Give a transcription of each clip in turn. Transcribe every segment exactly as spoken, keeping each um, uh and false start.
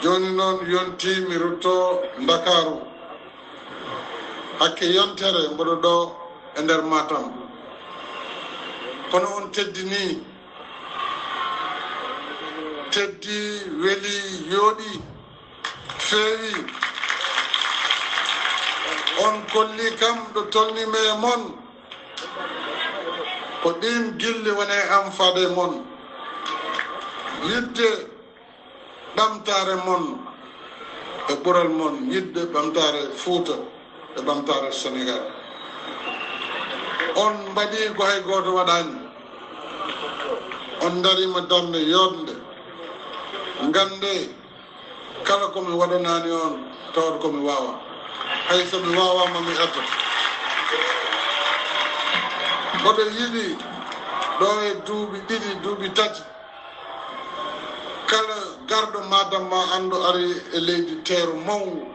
Jooni noon yontii mi ruttoo Ndakaaru. Hakke yontere mboɗo ɗo e nder Matam. Kono on teddinii, teddii, welii, yooɗii, feewii. On kollii kam ɗo tolnii mi e mon. Ko ɗiin gilli woni e am faade e mon. Yiɗde ɓamtaare mon e ɓural mon yiɗde ɓamtaare Fuuta e ɓamtaare Senegaal. On mbaɗii ko hay gooto waɗaani. On ndariima darnde yooɗnde. Nganndee, kala ko mi waɗanaani on, tawata ko mi waawaa. Hay so mi waawaama, mi artat. Mboɗo yiɗi ɗo e duuɓi ɗiɗi, duuɓi tati, kala garɗo Matam ma anndu ari e leydi teeru mawngu.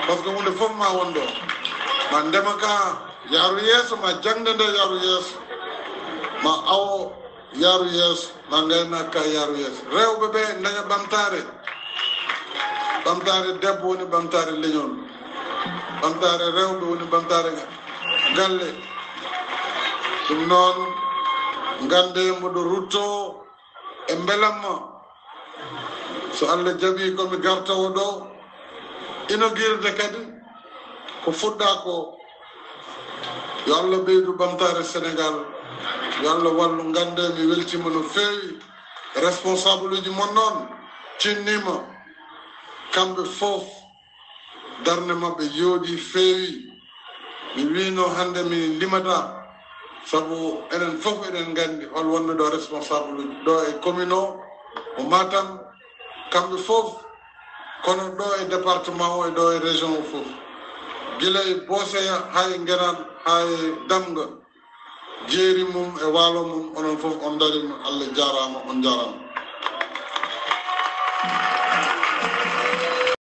Par ce que huunde fof ma won ɗo. Ma ndema ka yaaru yeeso, ma jaŋde nde yaaru yeeso, ma awo yaaru yeeso, ma ngaynaaka ka yaaru yeeso. Rewɓe ɓe ndaña ɓamtaare. Ɓamtaare debbo woni ɓamtaare leñol. Ɓamtaare rewɓe woni ɓamtaare galle. Ɗum noon, nganndee mboɗo ruttoo e mbelamma. So Allah jaɓii ko mi gartoowo ɗo, inogirde kadi ko fuɗɗaa ko. Yo Allah ɓeydu ɓamtaare Senegaal. Yo Allah wallu. Nganndee mi weltiima no feewi. Responsableji mon noon tinniima. Kamɓe fof darnde maɓɓe yooɗii, feewi. Mi wiino hannde mi limataa, sabu enen fof eɗen nganndi hol wonɓe ɗo responsableji ɗo e commune o, o Matam. Kamɓe fof, kono ɗo e département o e ɗo e région o fof, gila e Booseya haa e Ngenaan haa e Damga, jeeri mum e waalo mum, onon fof on ndariima, Allah jaaraama, on njaaraama.